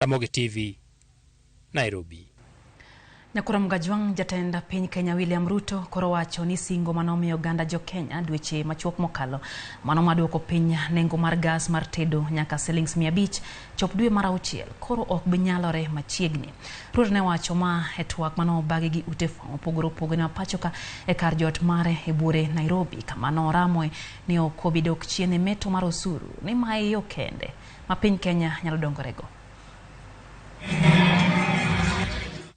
Ramogi TV, Nairobi. Nyakura Mgajwang' jatend piny Kenya William Ruto koro wacho ni singo manomiyo oganda jo Kenya dweche machuok mokalo mano maduoko piny nengo mar gas mar tedo nyaka silings 500 chop dwe mar auchiel koro ok bi nyalore machiegni. Ruto ne wacho ma e twak manobagi gi ute fwambo mopogore opogore ma pacho ka e kar jot mare e buore Nairobi kama noramoe ni ok obi dok chien e meto mar osuru ni mae yo kende ma piny Kenya nyalo dongorego.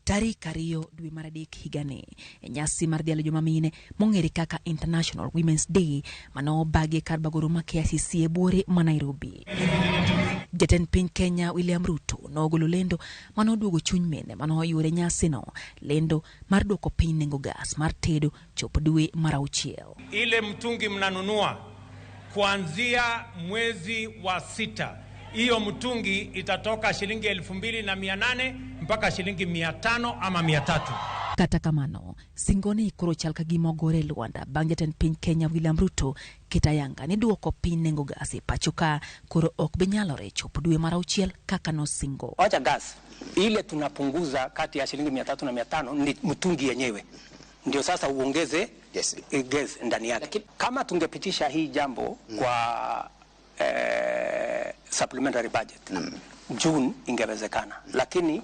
Tarik 2 dwe mar 3 higani e nyasi mar dhialo joma mine mong'ere kaka International Women's Day manobagi e kar bagoro ma KICC e buore ma Nairobi. Jatend piny Kenya William Ruto nogolo lendo manoduogo chuny mine manoyuore nyasino, lendo mar duoko piny nengo gas mar tedo chop dwe mar auchiel. Ile mtungi mnanunua kuanzia mwezi wa 6, hiyo mtungi itatoka shilingi 2800 mpaka shilingi 500 ama 300. Kata kamano, singoni koro chal ka gima ogore e lwanda bang' jatend piny Kenya William Ruto keto ayanga ni duoko piny nengo gas e pacho ka koro ok bi nyalore chop dwe mar auchiel kaka nosingo. Wacha gas ile tunapunguza kati ya shilingi 300 na 500 ni mtungi yenyewe, ndio sasa uongeze gas ndani yake. Lakini Kama tungepitisha hii jambo kwa supplementary budget June ingewezekana, lakini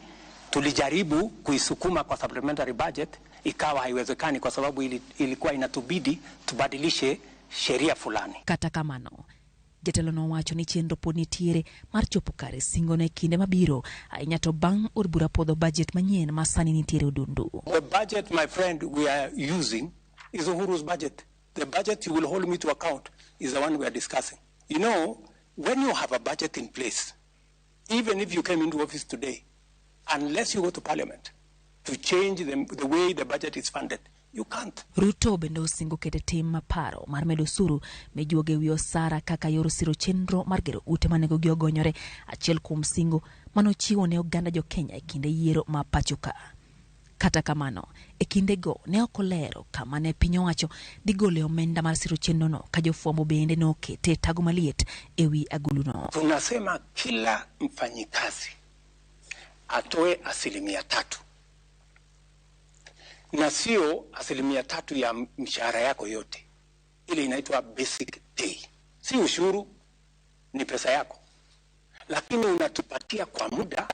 tulijaribu kuisukuma kwa supplementary budget ikawa haiwezekani kwa sababu ilikuwa inatubidi tubadilishe sheria fulani. Kata kamano, jatelo nowacho ni chenro pod nitiere mar chopo kare singo ne kinde mabiro, ahinya to bang' od bura puodho budget manyien ma sani nitiere odundu. The budget, my friend, we are using is Uhuru's budget. The budget you will hold me to account is the one we are discussing. When you have a budget in place, even if you came into office today, unless you go to parliament to change the way the budget is funded, you can't. Ruto bende osingo keto tim maparo mar medo osuru mijuogo ewi osara kaka yor siro chenro mar gero ute ma nengogi ogonyore, achiel kuom singo manochiwo ne oganda jo Kenya e kinde yiero ma pacho ka. Kata kamano, e kindego ne ok olero kama ne piny owacho dhi gole omenda mar siro chenrono, ka jofwambo bende nokete tago maliet ewi aguluno. Tunasema kila mfanyikazi atoe 3% na sio 3% ya mshahara yako yote. Ile inaitwa basic pay. Si ushuru, ni pesa yako, lakini unatupatia kwa muda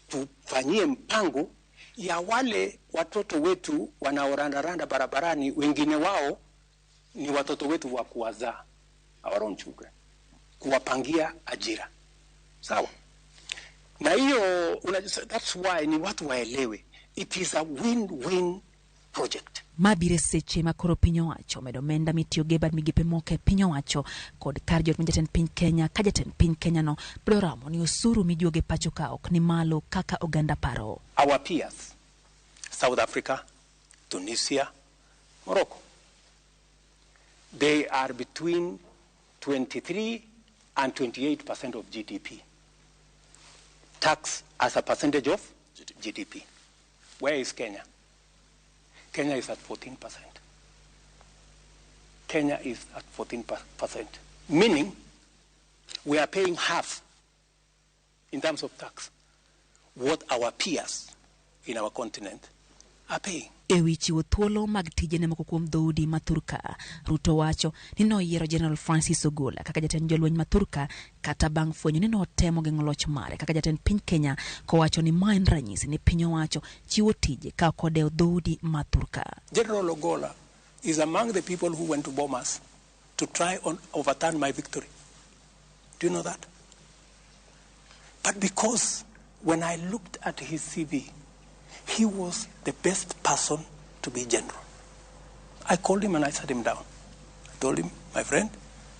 tufanyie mpango ya wale watoto wetu wanaorandaranda barabarani. Wengine wao ni watoto wetu wa kuwazaa, our own children, kuwapangia ajira. Sawa? Na hiyo, that's why ni watu waelewe, it is a win-win project. Mabiro e seche ma koro piny owacho omedo omenda mitiyogo e bad migepe moko e piny owacho kod kar jot ma jatend piny Kenya, ka jatend piny Kenya no biro ramo ni osuru mijuogo e pacho ka ok ni malo kaka oganda paro. Our peers, South Africa, Tunisia, Morocco, they are between 23 and 28% of GDP. Tax as a percentage of GDP. Where is Kenya? Kenya is at 14%. Kenya is at 14%, meaning we are paying half in terms of tax what our peers in our continent are paying. E wi chiwo thuolo mag tije ne moko kuom dhoudi ma Thurka, Ruto wacho ni noyiero General Francis Ogolla kaka jatend jolweny ma Thurka kata bang' fwenyo ni notemo geng'o loch mare kaka jatend piny Kenya, kowacho ni ma en ranyisi ni piny owacho chiwo tije ka ok odewo dhoudi ma Thurka. General Ogolla is among the people who went to Bomas to try and overturn my victory. Do you know that? But because when I looked at his CV, he was the best person to be general. I called him and I sat him down. I told him, my friend,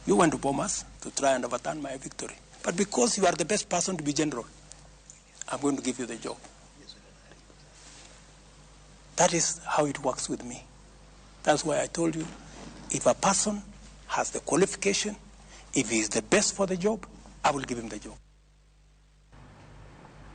you went to Bomas to try and overturn my victory. But because you are the best person to be general, I'm going to give you the job. That is how it works with me. That's why I told you, if a person has the qualification, if he is the best for the job, I will give him the job.